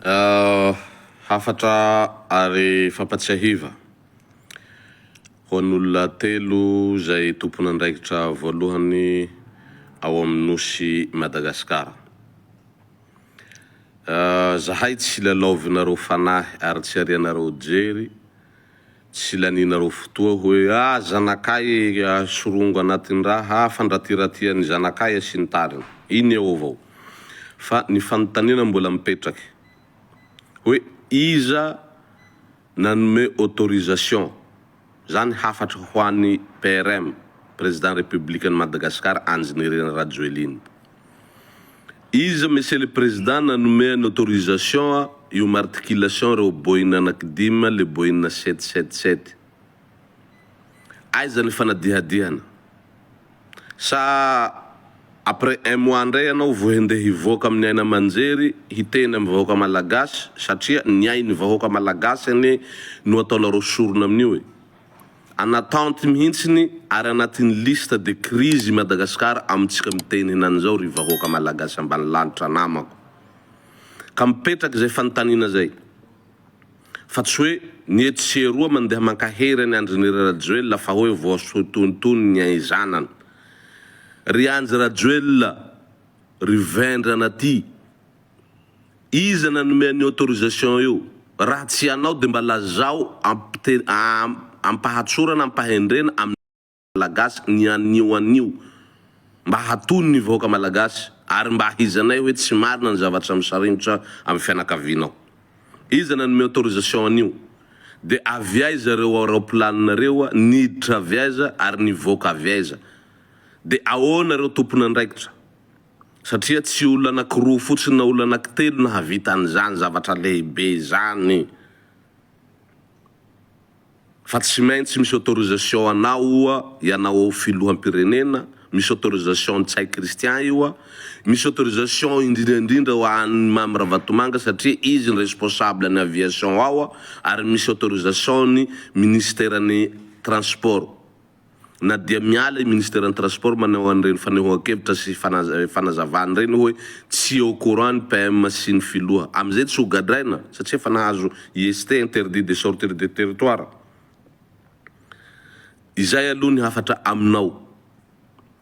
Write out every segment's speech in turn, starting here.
Hafatra ary fampatsiahiva ho an'olona telo izay tompon'andraikitra voalohany ao amin'ny Nosy Madagasikara. Zahay tsy lalaovinareo fanahy ary tsy arianareo jery, tsy lanianareo fotoa hoe ah zanakay sorongo anatin-draha, ah fandratiratian'ny zanakay sy ny tariny. Iny eo avao. Fa ny fanontaniana mbola mipetraky hoe iza nanome autorisation zany hafatra ho an'i PRM, Président République-n'i Madagascar Andry Nirina Rajoelina. Iza Monsieur le Président nanome ny autorisation io marticulation reo Boeing anakidimy le Boeing sept sept sept. Aiza ny fanadihadihana? Sa après un mois ndray ianao vao handeha hivoaka amin'ny aina aman-jery hiteny amin'ny vahoaka malagasy satria ny ain'ny vahoaka malagasy anie no ataonareo sorona amin'io e! En attente mihintsiny ary anatin'ny liste de crise i Madagascar amintsika miteny henany zao ry vahoaka malagasy ambanilanitra namako. Ka mipetraka izay fanontaniana zay. Fa tsy hoe ny etsy sy eroa mandeha mankahery an'i Andry Nirina Rajoelina fa hoe voasotontono ny ain-zanany. Ry Andry Rajoelina, ry vendrana ty. Iza nanome an'io autorisation io? Raha tsy ianao dia mba lazao ampahatsorana ampahendrena amin'ny Malagasy ny anio anio mba hatony ny vahoaka Malagasy ary mba ahizanay hoe tsy marina ny zavatra misaringotra amin'ny fianakavianao. Iza nanome autorisation an'io? Dia avy aiza ireo aeroplaninareo niditra avy aiza ary nivoaka avy aiza? Dia ahoana ireo tompon'andraikitra? Satria tsy olona anakiroa fotsiny na olona anakitelo nahavita an'izany zavatra lehibe izany fa tsy maintsy misy autorisation anao oa ianao filoham-pirenena, misy autorisation Ntsay Christian io a, misy autorisation indrindra indrindra ho an'i Mamy Ravatomanga satria izy ny responsable ny aviation ao ary misy autorisation ny ministeran'ny transport. Na dia miala i Ministeran'ny Transport manao an'ireny fanehoan-kevitra sy fanazavana ireny hoe tsy au courant ny PM sy ny Filoha. Amin'izay tsy ho gadraina satria efa nahazo IST, interdit de sortir de territoire. Izay aloha ny hafatra aminao.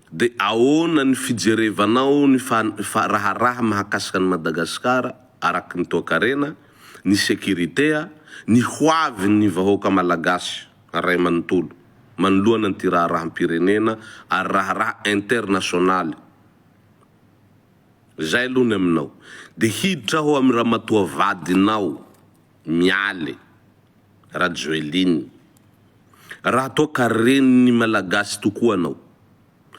Dia ahoana ny fijerevanao ny raharaha mahakasika an'i Madagasikara araky ny toakarena, ny sécurité, ny hoavin'ny vahoaka malagasy ray manontolo manoloana an'ity raharaham-pirenena ary raharaha internasionaly. Zay aloha ny aminao. Dia hiditra aho amin'ny ramatoa vadinao Mialy Rajoelina. Raha toa ka renin'ny Malagasy tokoa anao.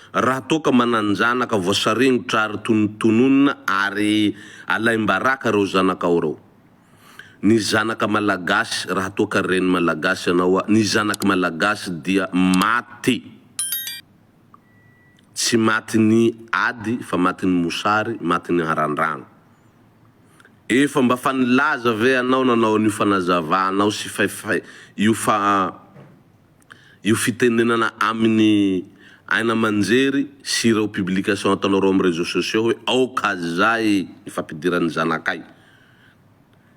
Raha toa ka manan-janaka voasaringotra ary tonontononina ary alaim-baraka ireo zanakao ireo. Ny zanaka Malagasy, raha toa ka reny Malagasy ianao, ny zanak'i Malagasy dia maty. Tsy matin'ny ady fa matin'ny mosary, matin'ny harandrano. Efa mba fa nilaza ve ianao nanao an'io fanazavanao sy io fa io fitenenana amin'ny aina aman-jery sy ireo publication ataonareo amin'ny réseaux sociaux hoe aoka zay ny fampidiran'ny zanakay.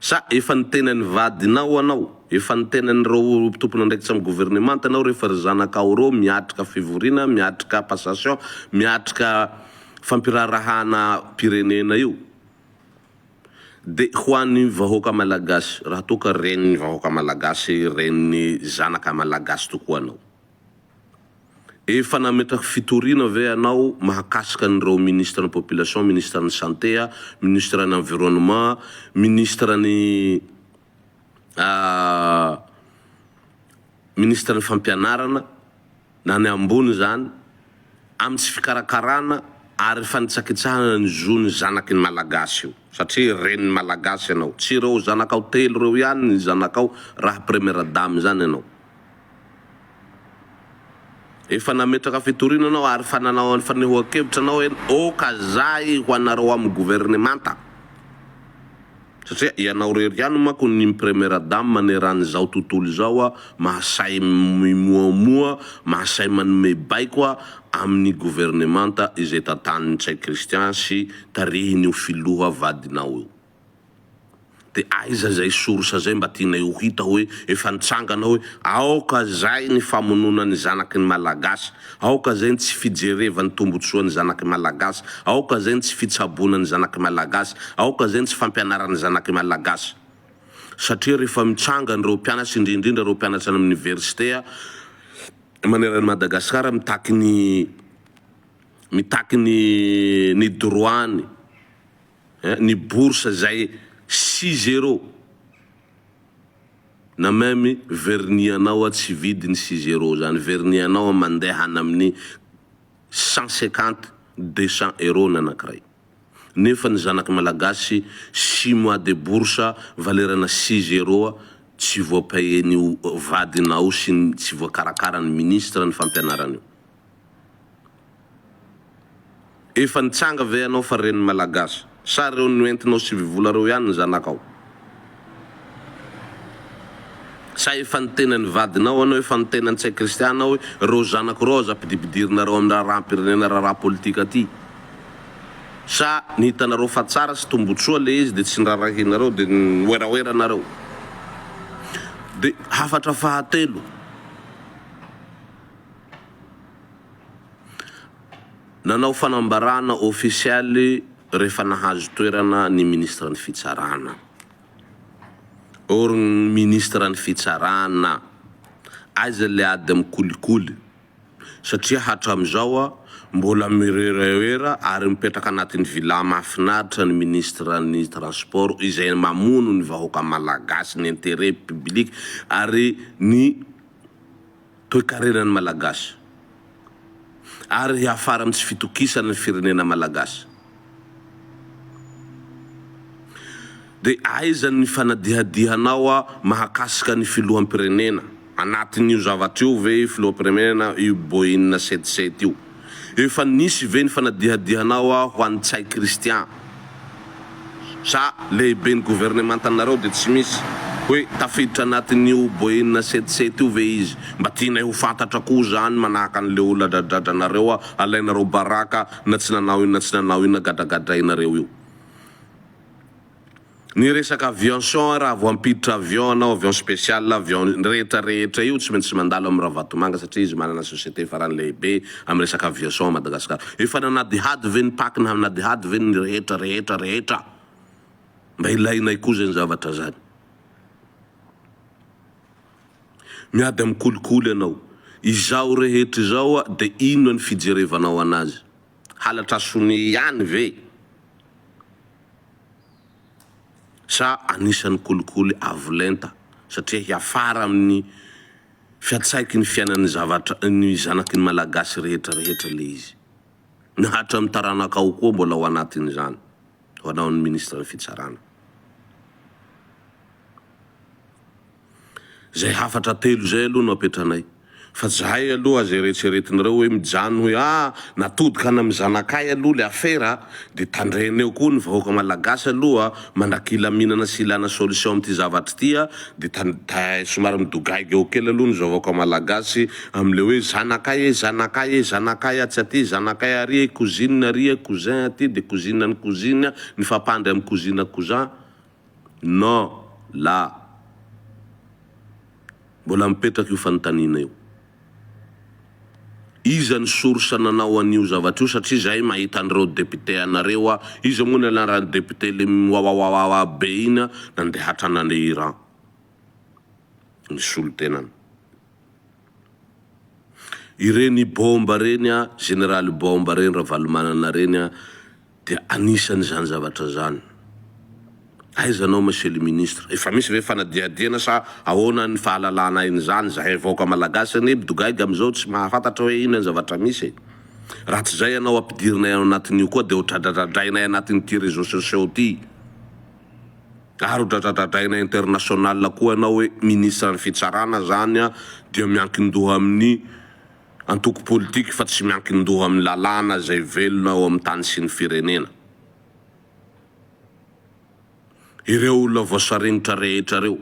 Sa efa niteny an'ny vadinao anao, efa niteny an'ireo tompon'andraikitra amin'ny governemanta anao rehefa ry zanakao ireo miatrika fivoriana, miatrika passation, miatrika fampiraharahana pirenena io? De ho an'ny vahoaka malagasy, raha toa ka renin'ny vahoaka malagasy, renin'ny zanaka malagasy tokoa anao. Efa nametraka fitoriana ve ianao mahakasika an'ireo ministre ny population, ministre ny santé, ministre ny environnement, ministre ny ministre ny fampianarana na ny ambony izany amin'ny tsy fikarakarana ary fanitsakitsahana ny zon'ny zanaky ny malagasy io satria renin'ny malagasy ianao tsy ireo zanakao telo ireo ihany ny zanakao raha première dame izany ianao. Efa nametraka fitoriana anao ary efa nanao fanehoan-kevitra anao hoe aoka zay ho anareo amin'ny governemanta. Satria ianao irery ihany manko ny première dame maneran'izao tontolo izao mahasahy mimoamoa, mahasahy manome baiko amin'ny governemanta izay tantanin'i Ntsay Christian sy tarihin'io filoha vadinao io. De aiza zay source zay mba tianay ho hita hoe efa nitsangana hoe aoka zay ny famonoana ny zanaky ny Malagasy, aoka zay ny tsy fijereva ny tombotsoa ny zanaky Malagasy, aoka zay ny tsy fitsaboana ny zanaky Malagasy, aoka zay ny tsy fampianarana ny zanaky Malagasy. Satria rehefa mitsangana ireo mpianatra indrindra indrindra ireo mpianatra any amin'ny université manerana an'i Madagasikara mitaky ny mitaky ny ny droit-ny, ny bourse izay six euros na même vernis anao tsy vidiny six euros zany, vernis anao mandeha any amin'ny 150, 200 euros ny anakiray. Nefa ny zanaky malagasy six mois de bourse valerana six euros tsy voapayen'io vadinao sy ny tsy voakarakaran'ny ministre ny fampianarana io. Efa nitsanga ve ianao fa reny malagasy? Sa reo noentinao sy vivola reo ihany ny zanakao? Sa efa niteny ny vadinao anao, efa niteny an'i Ntsay Christian anao hoe reo zanako reo aza ampidipidirinareo amin'ny raharaham-pirenena raharaha politika aty? Sa ny hitanareo fa tsara sy tombotsoa le izy de tsy nirarahinareo de niwerawera nareo? De hafatra fahatelo. Nanao fanambarana ofisialy rehefa nahazo toerana ny ministre ny fitsarana. Or ny ministre ny fitsarana, aiza le ady amin'ny kolikoly? Satria hatramizao mbola mireureur ary mipetraka anatin'ny villa mahafinaritra ny ministre ny transport izay mamono ny vahoaka malagasy, ny interet public ary ny toekarenan'ny Malagasy ary hiafara amin'ny tsy fitokisana ny firenena Malagasy. Dia aiza ny fanadihadihanao mahakasika ny filoham-pirenena? Anatin'io zavatra io ve io filoham-pirenena io Boeing 77 io? Efa nisy ve ny fanadihadihanao ho an'i Ntsay Christian? Sa lehiben'ny governemantanareo dia tsy misy hoe tafiditra anatin'io Boeing 77 io ve izy? Mba tianay ho fantatra koa zany manahaka an'le olona dradradranareo alainareo baraka na tsy nanao inona tsy nanao inona gadragadrainareo io. Ny resaka aviation raha vao hampiditra avion anao, avion spécial, avion rehetra rehetra io tsy maintsy mandalo amin'i Ravatomanga satria izy manana société farany lehibe amin'ny resaka aviation à Madagascar. Efa nanadihady ve ny pac nanadihady ve ny rehetra rehetra rehetra? Mba ilainay koa zany zavatra zany. Miady amin'ny kolikoly ianao. Izao rehetra izao dia inona ny fijerevanao anazy? Halatra sonia ihany ve? Sa anisan'ny kolikoly avo lenta satria hiafara amin'ny fiantsaiky ny fiainan'ny zavatra ny zanaky ny Malagasy rehetra rehetra le izy. Na hatramin'ny taranakao koa mbola ao anatin'izany ho anao ny ministre ny fitsarana. Zay hafatra telo zay aloha no apetranay. Fa zahay aloha aza eretseretinareo hoe mijano hoe ah natodika any amin'ny zanakay aloha le afera de tandreneo koa ny vahoaka malagasy aloha mandrakilaminana sy ilana solution amin'ity zavatra ity a de tan- somary midogaiga eo kely aloha ny vahoaka malagasy amle hoe zanakay e zanakay e zanakay atsy aty zanakay ary e cousine ary e cousin aty de cousine ny cousine mifampandry amin'ny cousine cousin Non, la. Mbola mipetraka io fanontaniana io. Iza ny source nanao an'io zavatra io satria zahay mahita an'ireo député anareo a, iza moa ny anaran'ny député le miwawawawa be iny a, nandeha hatrany any Iran nisolo tenany. Ireny bomba reny a, général bomba reny, Ravalomanana reny a, Dia anisan izany zavatra izany. Aiza anao monsieur le ministre? Efa misy ve fanadihadiana sa ahoana ny fahalalana an'izany? Zahay vahoaka malagasy anie bidogaiga amizao tsy mahafantatra hoe inona ny zavatra misy e! Raha tsy zay ianao ampidirinay ao anatin'io koa dia ho dradradradrainay anatin'ity réseaux sociaux ity ary ho dradradradrainay international koa ianao hoe ministre ny fitsarana zany dia miankindoha amin'ny Antoko politika fa tsy miankin-doha amin'ny lalàna izay velona ao amin'ny tany sy ny firenena. Ireo olona voasaringotra rehetra ireo,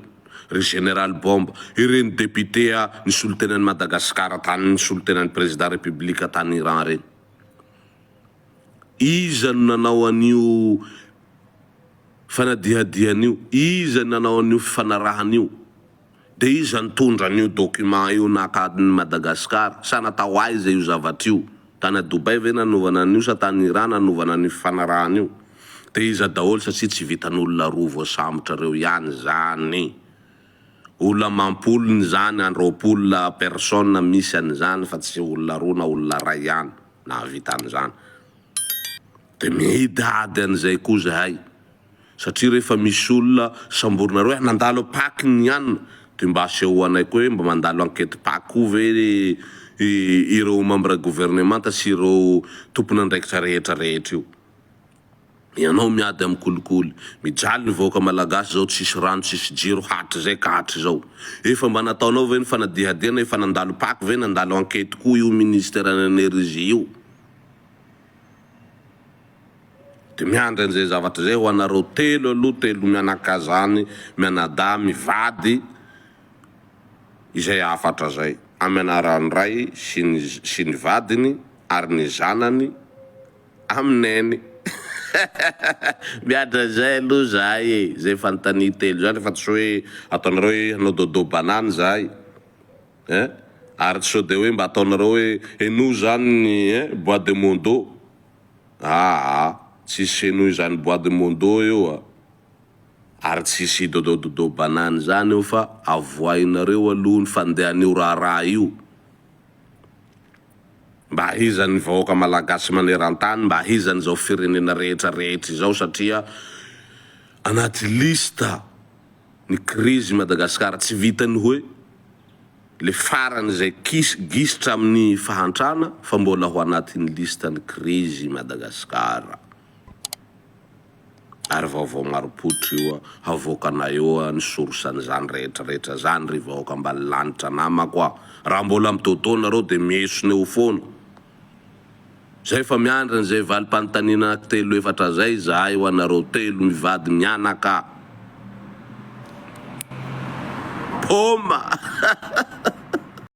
ry Général Bomba, ireny député nisolo tena an'i Madagasikara tany nisolo tena ny Président République tany Iran ireny. Iza no nanao an'io. Fanadihadiana io, iza nanao an'io fifanarahana io? Dia iza nitondra an'io document io naka an'i Madagascar? Sa natao aiza io zavatra io? Tany a Dubaï ve nanovana an'io sa tany Iran nanovana an'io fifanarahana io? Dia iza daholo satria tsy vitan'olona roa voasambotra reo ihany zany. Olona amam-polony zany an 20 personnes misy an'izany fa tsy olona roa na olona ray ihany nahavita an'izany. Dia mihidy an'izay koa zahay. Satria rehefa misy olona samborinareo hoe nandalo pac ny anona dia mba asehoanay koa hoe mba mandalo enquete pac koa ve ireo membre gouvernemanta sy ireo tompon'andraikitra rehetra rehetra io. Ianao miady amin'ny kolikoly. Mijaly ny vahoaka malagasy zao tsisy rano tsisy jiro hatrizay ka hatrizao. Efa mba nataonao ve ny fanadihadiana efa nandalo pac ve nandalo enquete koa io ministère ny energie io. Dia miandry an'izay zavatra izay ho anareo telo aloha, telo mianakazany, mianadahy, mivady, izay hafatra izay. Amin'ny anaran'ny Ray sy ny sy ny vadiny ary ny zanany. Amen. Miandry an'izay aloha zahay e. Izay fanontania telo izany fa tsy hoe ataonareo hoe hanao dodo banane zahay. Hein? Ary tsy sao dia hoe mba ataonareo hoe henoy izany ny hein bois de mondo. Aa tsisy henoy izany bois de mondo eo a. Ary tsisy dodo dodo banane izany eo fa avoahinareo aloha ny fandehan'io raharaha io. Mba ahizan'ny vahoaka malagasy manerantany, mba ahizan'izao firenena rehetra rehetra izao satria anaty liste ny krizy Madagascar tsy vitan'ny hoe le farany izay kis gisitra amin'ny fahantrana fa mbola ho anatin'ny liste ny krizy Madagascar. Ary vaovao maropoitra io havoakanay eo ny source an'izany rehetra rehetra zany ry vahoaka ambany lanitra namako a! Raha mbola midôdô nareo de miesona eo foana. Zay fa miandry an'izay valim-panontaniana anaky telo efatra zay izahay ho anareo telo mivady mianaka. Paoma!